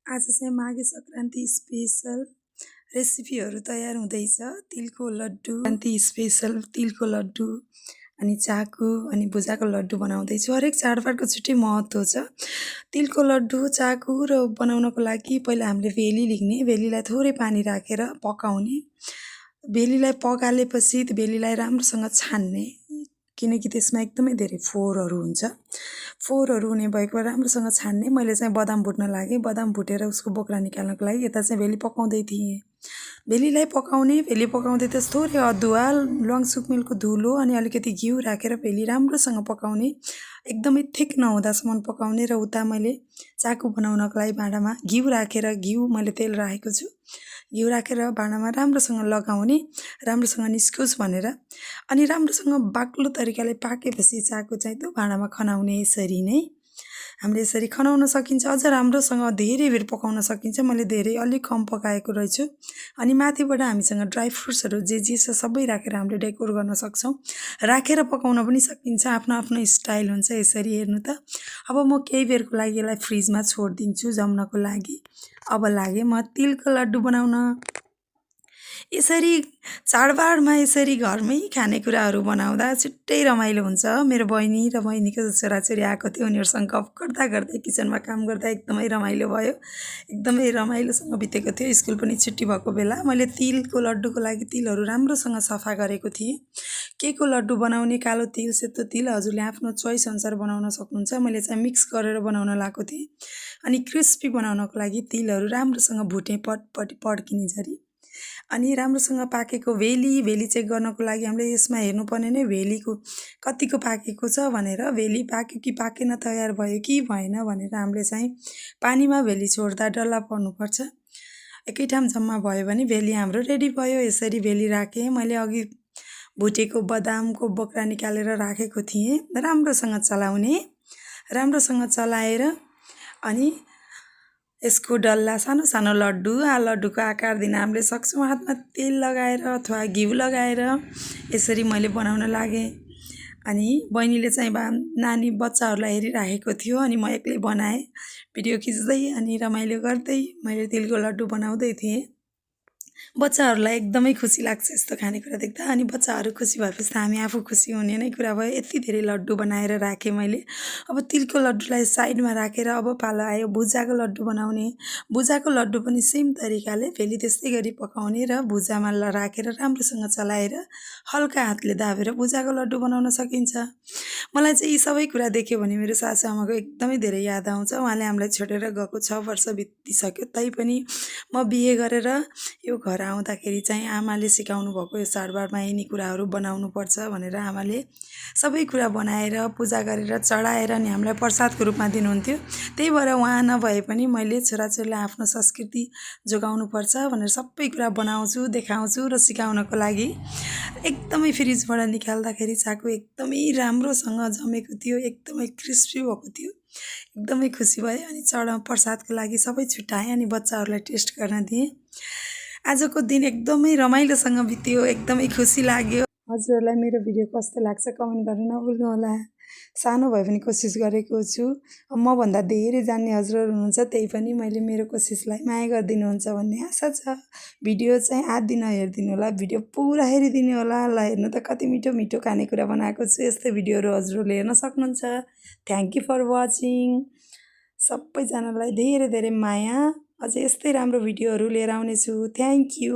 आज चाहिँ माघे सङ्क्रान्ति स्पेसल रेसिपीहरू तयार हुँदैछ। तिलको लड्डु, सङ्क्रान्ति स्पेसल तिलको लड्डु अनि चाकु अनि भुजाको लड्डु बनाउँदैछु। हरेक चाडबाडको छुट्टै महत्त्व छ। तिलको लड्डु, चाकु र बनाउनको लागि पहिला हामीले भेली लिने, भेलीलाई थोरै पानी राखेर पकाउने। भेलीलाई पकालेपछि त्यो भेलीलाई राम्रोसँग छान्ने, किनकि त्यसमा एकदमै धेरै फोहोरहरू हुन्छ। फोहोरहरू हुने भएको राम्रोसँग छान्ने। मैले चाहिँ बदाम भुट्न लागेँ, बदाम भुटेर उसको बोक्रा निकाल्नको लागि यता चाहिँ भेली पकाउँदै थिएँ। भेलीलाई पकाउने, भेली पकाउँदै त्यस थोरै अदुवा, ल्वाङ सुकमेलको धुलो अनि अलिकति घिउ राखेर भेली राम्रोसँग पकाउने। एकदमै थिक नहुँदासम्म पकाउने। र उता मैले चाकु बनाउनको लागि भाँडामा घिउ राखेर, घिउ मैले तेल राखेको छु, घिउ राखेर भाँडामा राम्रोसँग लगाउने, राम्रोसँग निस्कोस् भनेर। अनि राम्रोसँग बाक्लो तरिकाले पाकेपछि चाकु चाहिँ त्यो भाँडामा खनाउने। यसरी नै हामीले यसरी खनाउन सकिन्छ। अझ राम्रोसँग धेरै बेर पकाउन सकिन्छ। मैले धेरै अलिक कम पकाएको रहेछु। अनि माथिबाट हामीसँग ड्राई फ्रुट्सहरू जे छ सबै राखेर हामीले डेकोर गर्न सक्छौँ। राखेर पकाउन पनि सकिन्छ, आफ्नो आफ्नो स्टाइल हुन्छ। यसरी हेर्नु त। अब म केही बेरको लागि यसलाई फ्रिजमा छोडिदिन्छु जम्नको लागि। अब लागेँ म तिलको लड्डु बनाउन। यसरी चाडबाडमा यसरी घरमै खानेकुराहरू बनाउँदा छिट्टै रमाइलो हुन्छ। मेरो बहिनी र बहिनीको छोराछोरी आएको थियो, उनीहरूसँग गफ गर्दा गर्दै किचनमा काम गर्दा एकदमै रमाइलो भयो। एकदमै रमाइलोसँग बितेको थियो। स्कुल पनि छुट्टी भएको बेला मैले तिलको लड्डुको लागि तिलहरू राम्रोसँग सफा गरेको थिएँ। केको लड्डु बनाउने कालो तिल, सेतो तिल हजुरले आफ्नो चोइस अनुसार बनाउन सक्नुहुन्छ। मैले चाहिँ मिक्स गरेर बनाउन लागेको थिएँ। अनि क्रिस्पी बनाउनको लागि तिलहरू राम्रोसँग भुटेँ पड्किने गरी। अनि राम्रोसँग पाकेको भेली चेक गर्नको लागि हामीले यसमा हेर्नुपर्ने नै भेलीको कतिको पाकेको छ भनेर। भेली पाक्यो कि पाकेन, तयार भयो कि भएन भनेर हामीले चाहिँ पानीमा भेली छोड्दा डल्ला पर्नुपर्छ। एकै ठाउँ जम्मा भयो भने भेली हाम्रो रेडी भयो। यसरी भेली राखेँ। मैले अघि भुटेको बदामको बोक्रा निकालेर राखेको थिएँ। राम्रोसँग चलाउने, राम्रोसँग चलाएर अनि यसको डल्ला सानो सानो लड्डु, लड्डुको आकार दिन हामीले सक्छौँ। हातमा तेल लगाएर अथवा घिउ लगाएर यसरी मैले बनाउन लागेँ। अनि बहिनीले चाहिँ नानी बच्चाहरूलाई हेरिराखेको थियो अनि म एक्लै बनाएँ, भिडियो खिच्दै अनि रमाइलो गर्दै मैले तिलको लड्डु बनाउँदै थिएँ। बच्चाहरूलाई एकदमै खुसी लाग्छ यस्तो खानेकुरा देख्दा। अनि बच्चाहरू खुसी भएपछि त हामी आफू खुसी हुने नै कुरा भयो। यति धेरै लड्डु बनाएर राखेँ मैले। अब तिलको लड्डुलाई साइडमा राखेर अब पालो आयो भुजाको लड्डु बनाउने। भुजाको लड्डु पनि सेम तरिकाले भेली त्यस्तै गरी पकाउने र भुजामा राखेर राम्रोसँग चलाएर हल्का हातले दाबेर भुजाको लड्डु बनाउन सकिन्छ। मलाई चाहिँ यी सबै कुरा देख्यो भने मेरो सासूआमाको एकदमै धेरै याद आउँछ। उहाँले हामीलाई छोडेर गएको 6 वर्ष बितिसक्यो। तैपनि म बिहे गरेर यो घर आउँदाखेरि चाहिँ आमाले सिकाउनु भएको यो चाडबाडमा यिनी कुराहरू बनाउनुपर्छ भनेर आमाले सबै कुरा बनाएर पूजा गरेर चढाएर नि हामीलाई प्रसादको रूपमा दिनुहुन्थ्यो। त्यही भएर उहाँ नभए पनि मैले छोराछोरीलाई आफ्नो संस्कृति जोगाउनुपर्छ भनेर सबै कुरा बनाउँछु, देखाउँछु र सिकाउनको लागि। एकदमै फ्रिजबाट निकाल्दाखेरि चाकु एकदमै राम्रोसँग जमेको थियो, एकदमै क्रिस्पी भएको थियो। एकदमै खुसी भएँ। अनि प्रसादको लागि सबै छुट्याएँ अनि बच्चाहरूलाई टेस्ट गर्न दिएँ। आजको दिन एकदमै रमाइलोसँग बित्यो, एकदमै खुसी लाग्यो। हजुरहरूलाई मेरो भिडियो कस्तो लाग्छ कमेन्ट गर्न नभुल्नुहोला। सानो भए पनि कोसिस गरेको छु। मभन्दा धेरै जान्ने हजुरहरू हुनुहुन्छ, त्यही पनि मैले मेरो कोसिसलाई माया गरिदिनुहुन्छ भन्ने आशा छ। भिडियो चाहिँ आधी नहेरिदिनु होला, भिडियो पुरा हेरिदिनु होला। ल हेर्नु त कति मिठो मिठो खानेकुरा बनाएको छु। यस्तै भिडियोहरू हजुरहरूले हेर्न सक्नुहुन्छ। Thank you for watching. सबैजनालाई धेरै धेरै माया। अझै यस्तै राम्रो भिडियोहरू लिएर आउनेछु। Thank you.